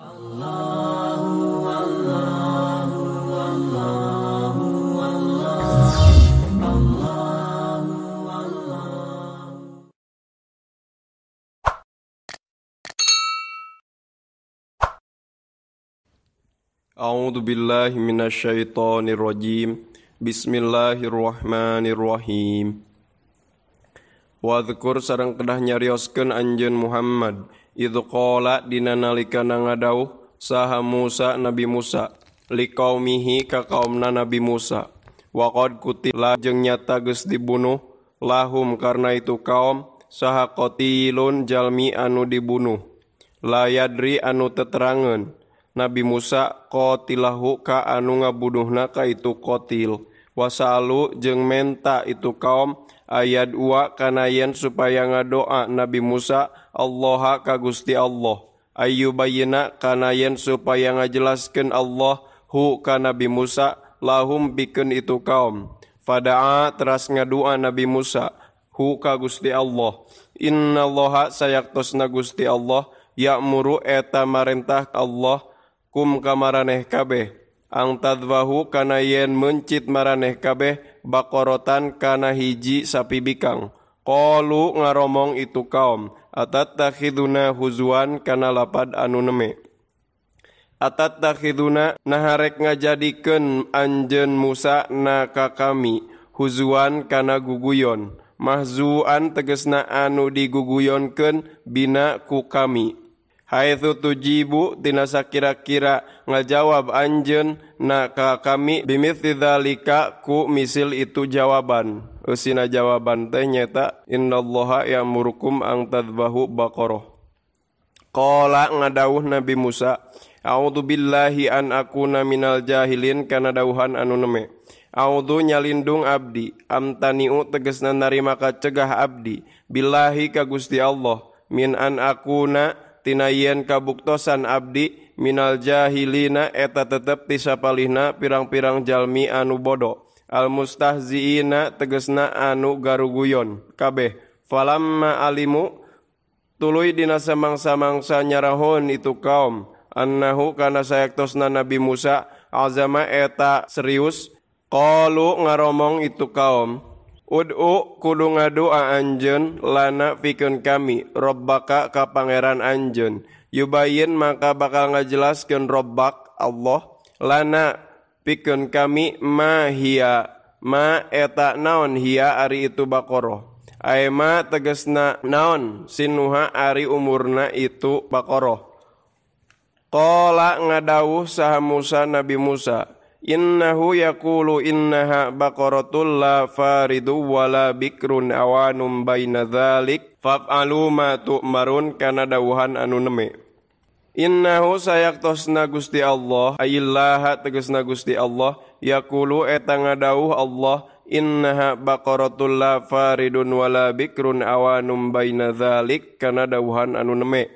Allahu Allahu Allahu Allah Allahu Allah. A'udzu billahi minasyaitonir rajim. Bismillahirrahmanirrahim. Wadhkur sareng kedah nyarioskeun anjeun Muhammad idz qala dina nalika ngadauh saha Musa Nabi Musa liqaumihi ka kaumna Nabi Musa wa qad qutila jeung nyata geus dibunuh lahum karna itu kaum saha qatilun jalmi anu dibunuh la yadri anu teterangeun Nabi Musa qatilahu ka anu ngabunuhna ka itu qatil wasalu jeung menta itu kaum ayat 2 kana yen supaya ngadoa Nabi Musa Allah ka Gusti Allah ayyubayyina kana yen supaya ngajelaskeun Allah hu ka Nabi Musa lahum pikeun itu kaum fadaa teras ngadua Nabi Musa hu ka Gusti Allah innallaha sayaktosna Gusti Allah ya'muru eta marentah Allah kum ka maraneh kabeh ang tadwahu kana yen mencit maraneh kabeh bakorotan kana hiji sapi bikang qalu ngaromong itu kaum atattakhiduna huzuan kana lapad anu neme atattakhiduna naharek ngajadikeun anjeun Musa na ka kami huzuan kana guguyon mahzuan tegesna anu diguguyonkeun bina ku kami haitsu tujibu tina sakira-kira ngajawab anjeun na ka kami bimitsli dzalika ku misil itu jawaban eusina jawaban teh nyata innallaha ya'murukum ang tadhbahu baqarah qala ngadawuh Nabi Musa a'udzu billahi an akuna minal jahilin kana dawuhan anu neme a'udzu nyalindung abdi amtaniu tegesna narima kacegah abdi billahi ka Gusti Allah min an akuna tina yen kabuktosan abdi minal jahilina eta tetep ti sapalihna pirang-pirang jalmi anu bodo al mustahziina tegesna anu garuguyon kabeh falamma alimu tuluy dina samangsa-mangsa nyarahon itu kaum annahu kana sayaktosna Nabi Musa azama eta serius qalu ngaromong itu kaum ud'u kudu ngadoa anjeun lana pikeun kami rabbaka ka pangeran anjeun yubayyin maka bakal ngajelaskeun rabbak Allah lana pikeun kami ma hiya ma eta naon hiya ari itu baqarah ae ma tegesna naon sinuha ari umurna itu baqarah qala ngadawuh saha Musa Nabi Musa innahu yaqulu innaha baqaratul la faridu wala bikrun awanum baina dzalik faf'alu ma tu'marun kana dawuhan anu neme innahu sayaktosna Gusti Allah ayillaha tegesna Gusti Allah yaqulu eta ngadawuh Allah innaha baqaratul la faridun wala bikrun awanum baina dzalik kana dawuhan anu neme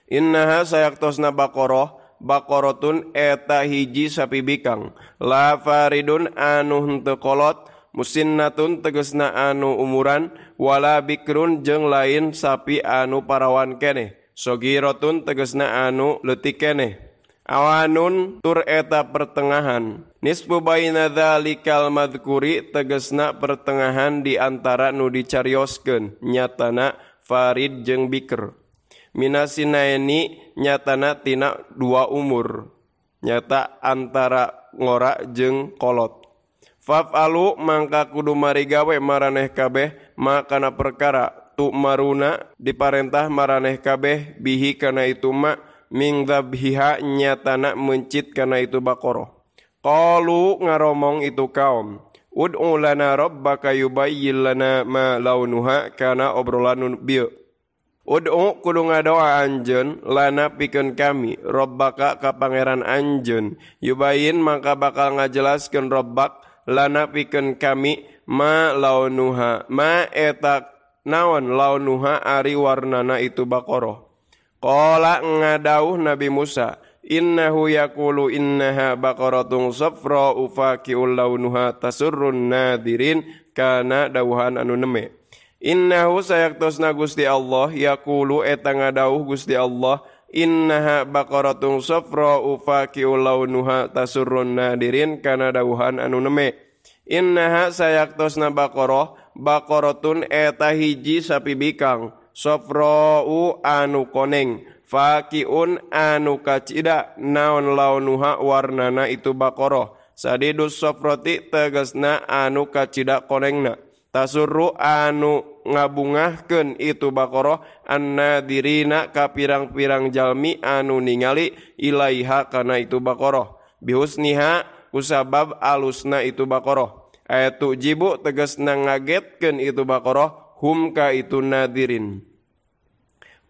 innaha sayaktosna baqarah baqaratun eta hiji sapi bikang la faridun anu henteu kolot musinnatun tegesna anu umuran wala bikrun jeung lain sapi anu parawan keneh sogiratun tegesna anu leutik keneh awanun tur eta pertengahan nisfu baina dzalikal madhkuri tegesna pertengahan di antara nu dicarioskeun nyatana farid jeung bikr minasinaini nyatana tina dua umur nyata antara ngora jeung kolot faf'alu mangka kudu marigawe maraneh kabeh makana perkara tu maruna diparentah maraneh kabeh bihi kana itu ma ming dzabhiha nyatana mencit kana itu baqarah qalu ngaromong itu kaum ud'u lana rabbaka yubayyin lana ma launuha kana obrolan bieu ud'u kudu ngadoa anjeun lana pikeun kami rabbaka ka pangeran anjeun yubayyin maka bakal ngajelaskeun rabbak lana pikeun kami ma launuha ma eta naon launuha ari warnana itu baqarah qala ngadauh Nabi Musa innahu yaqulu innaha baqaratun safra ufaqiul launuha tasurrun nadirin kana dawuhan anu neme innahu sayaktosna Gusti Allah yaqulu eta ngadauh Gusti Allah Innaha baqaratun safra'u faqi'u launuha tasurrun nadirin kana dawuhan anu neme. Innaha sayaktosna baqarah baqaratun eta hiji sapi bikang safra'u anu koneng faqi'un anu kacida naon launuha warnana itu baqarah sadidus safrati tegasna anu kacida konengna tasurru anu ngabungahkeun itu baqarah annadirina ka pirang-pirang jalmi anu ningali ilaiha kana itu baqarah bihusniha kusabab alusna itu baqarah ayatu jibu tegasna ngagetkeun itu baqarah hum ka itu nadirin.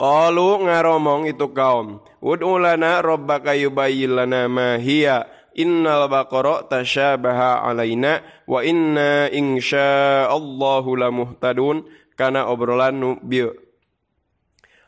Qalu ngaromong itu kaum ud'u lana rabbaka yubayyin lana ma hiya innal baqara tasyabaha alaina wa inna insyaallahu lamuhtadun kana obrolan nu bieu.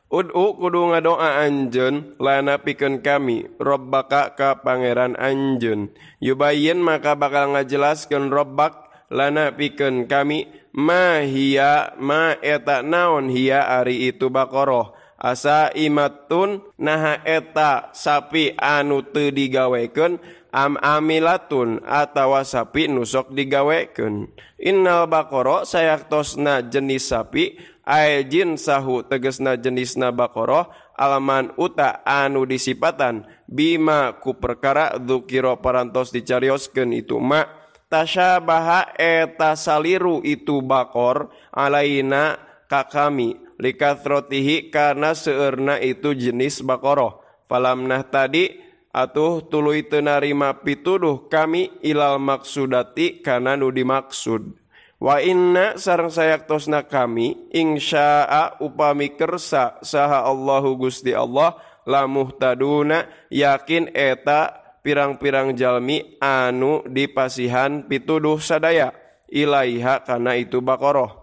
Ud'u kudu ngadoa anjeun lana pikeun kami rabbaka ka pangeran anjeun yubayyin maka bakal ngajelaskeun rabbak lana pikeun kami ma hiya ma eta naon hiya ari itu baqarah asa imatun naha eta sapi anu teu digawekeun am amilatun atawa sapi nu sok digawekeun. Innal baqara sayaktosna jenis sapi ae jinsahu tegesna jenisna baqarah alaman uta anu disipatan bima ku perkara dzukira parantos dicarioskeun itu ma tasyabaha eta saliru itu baqor alaina ka kami likathrotihi karena seueurna itu jenis baqarah falamnah tadi atuh tuluy teu narima pituduh kami ilal maksudati kana nu dimaksud. Wa inna sareng sayaktosna kami insyaa upami kersa saha Allahu Gusti Allah lamuhtaduna yakin eta pirang-pirang jalmi anu dipasihan pituduh sadaya ilaiha kana itu baqarah.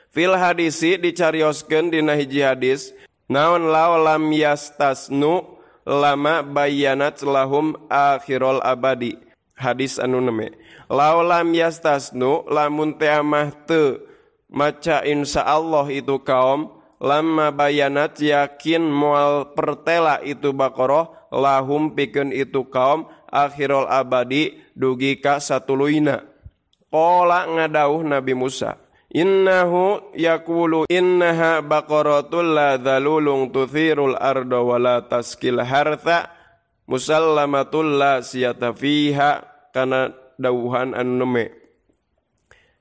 Fil hadisi dicarioskeun dina hiji hadis naon law lam yastasnu lama bayanat lahum akhirul abadi. Hadis anu neme law lam yastasnu lamun teh amah teu maca insyaallah itu kaum lama bayanat yakin moal pertela itu baqarah lahum pikeun itu kaum akhirul abadi dugi ka satuluyna. Qala ngadauh Nabi Musa innahu yaqulu innaha baqaratul la dzalulun tuthirul arda wa la taskil hartha musallamatul la siyata fiha kana dawuhan anu neme.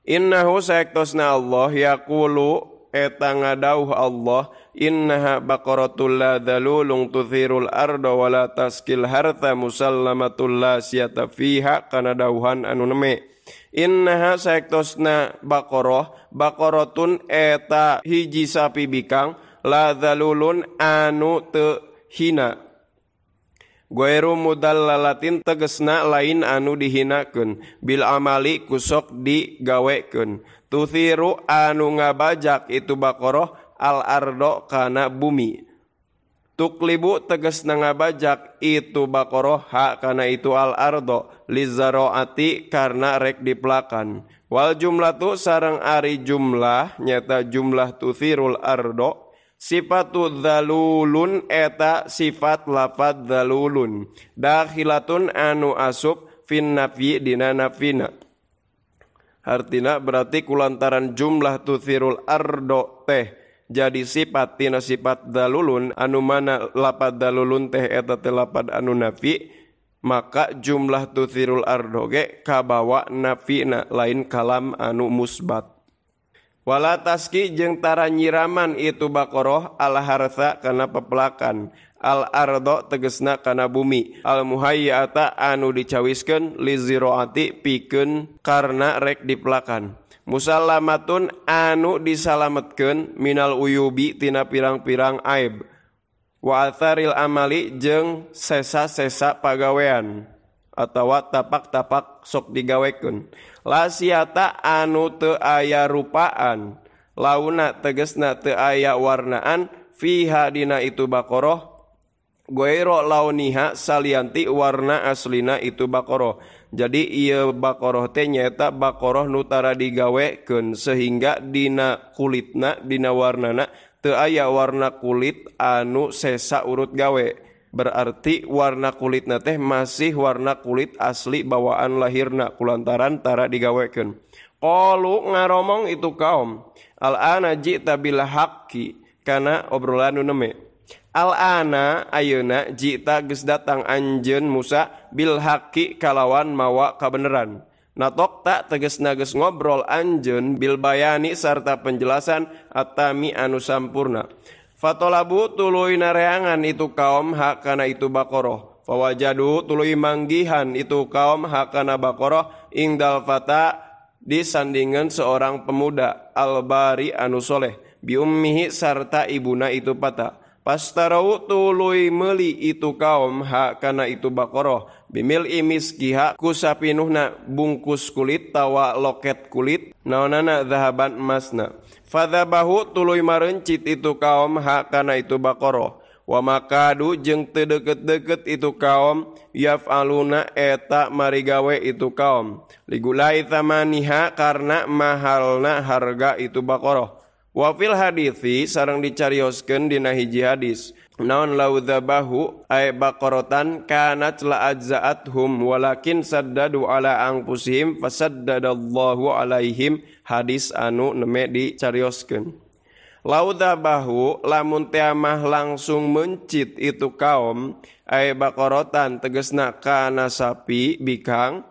Innahu saektosna Allah yaqulu eta ngadauh Allah innaha baqaratul la dzalulun tuthirul arda wa la taskil hartha musallamatul la siyata fiha kana dawuhan anu neme. Innaha saektosna baqarah baqaratun eta hiji sapi bikang la dzalulun anu teu hina Goeru mudallalatin tegesna lain anu dihinakeun bil amali kusok digawekeun tuthiru anu ngabajak itu baqarah al ardo kana bumi tuklibu tegesna ngabajak itu baqarah ha kana itu al ardo lizaraati karena rek diplakan wal jumlatu sareng ari jumlah nyata jumlah tuthirul ardo sifatu dzalulun eta sifat lafadz dzalulun dakhilatun anu asup fin nafyi dina nafina. Artina berarti kulantaran jumlah tuthirul ardo teh jadi sifat tina sifat dzalulun anu mana lafadz dzalulun teh eta teh lafadz anu nafi maka jumlah tuthirul ardo ge kabawa nafina lain kalam anu musbat. Wala taski jeung tara nyiraman itu baqarah al hartha kana pepelakan al ardo tegesna kana bumi al muhayyata anu dicawiskeun liziraati pikeun karena rek dipelakan musallamatun anu disalametkeun minal uyubi tina pirang-pirang aib wa atharil amali jeung sesa-sesa pagawean atawa tapak-tapak sok digawekeun lasiata anu teu aya rupaan launa tegesna teu aya warnaan fiha dina itu baqarah goero launiha salianti warna aslina itu baqarah. Jadi ieu baqarah teh nyaeta baqarah nu tara digawekeun sehingga dina kulitna dina warnana Teu aya warna kulit anu sesa urut gawe. Berarti warna kulitna teh masih warna kulit asli bawaan lahirna kulantaran tara digawekeun. Qalu ngaromong itu kaum, al-ana ji'ta bil haqqi kana obrolan nu neme. Al-ana ayeuna ji'ta geus datang anjeun Musa bil haqqi kalawan mawa kabeneran. Natok tak tegesna geus ngobrol anjeun bil bayani sarta penjelasan atami anu sampurna. Fatolabu tuluy nareangan itu kaum hakana itu Baqarah. Fawajadu tuluy manggihan itu kaum hakana Baqarah ingdal fata disandingan seorang pemuda albari anu soleh biummihi sarta ibuna itu pata. Pastarau tuluy meuli itu kaum hakana itu Baqarah bimil imiskiha kusapinuhna bungkus kulit tawa loket kulit naonana zahaban emasna. Fadzabahu tuluy marencit itu kaum hakana itu Baqarah wa makadu jeung teu deukeut-deukeut itu kaum yaf'aluna eta marigawe itu kaum ligulai thamaniha karena mahalna harga itu Baqarah. Wa fil hadithi sareng dicarioskeun dina hiji hadis naon laudzabahu ay baqaratan kanat la ajza'athum walakin saddadu ala anfusihim fasaddadallahu alaihim, hadis anu neme dicarioskeun. Laudzabahu lamun teh mah langsung mencit itu kaum ay baqaratan tegesna kana sapi bikang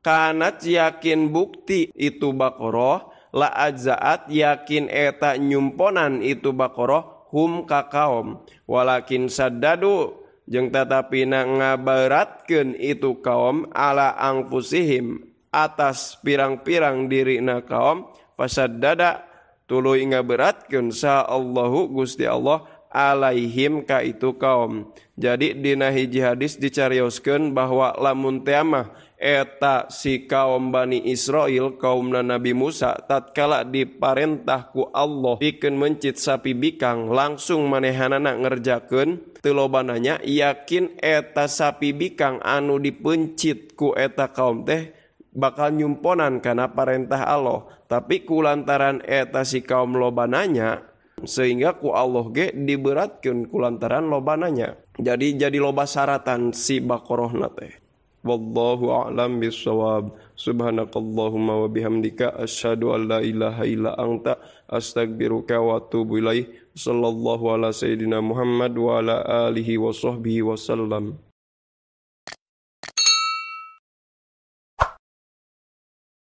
kanat yakin bukti itu Baqarah la ajzaat yakin eta nyumponan itu Baqarah hum ka kaum walakin saddadu jeung tatapina ngaberatkeun itu kaum ala angfusihim atas pirang-pirang dirina kaum fasaddada tuluy ngaberatkeun sa Allahu Gusti Allah alaihim ka itu kaum. Jadi dina hiji hadis dicarioskeun bahwa lamun teh mah eta si kaum Bani Israel kaumna Nabi Musa tatkala diparentah ku Allah pikeun mencit sapi bikang langsung manehanana ngerjakeun teu lobananya yakin eta sapi bikang anu dipencit ku eta kaum teh bakal nyumponan kana parentah Allah. Tapi ku lantaran eta si kaum lobananya sehingga ku Allah ge diberatkeun ku lantaran lobananya. Jadi loba syaratan si Baqarahna teh. Wallahu a'lam bissawab. Subhanakallahumma wa bihamdika asyhadu an la ilaha illa anta astaghfiruka wa atubu ilaik. Sallallahu ala sayidina Muhammad wa ala alihi wa sahbihi wasallam.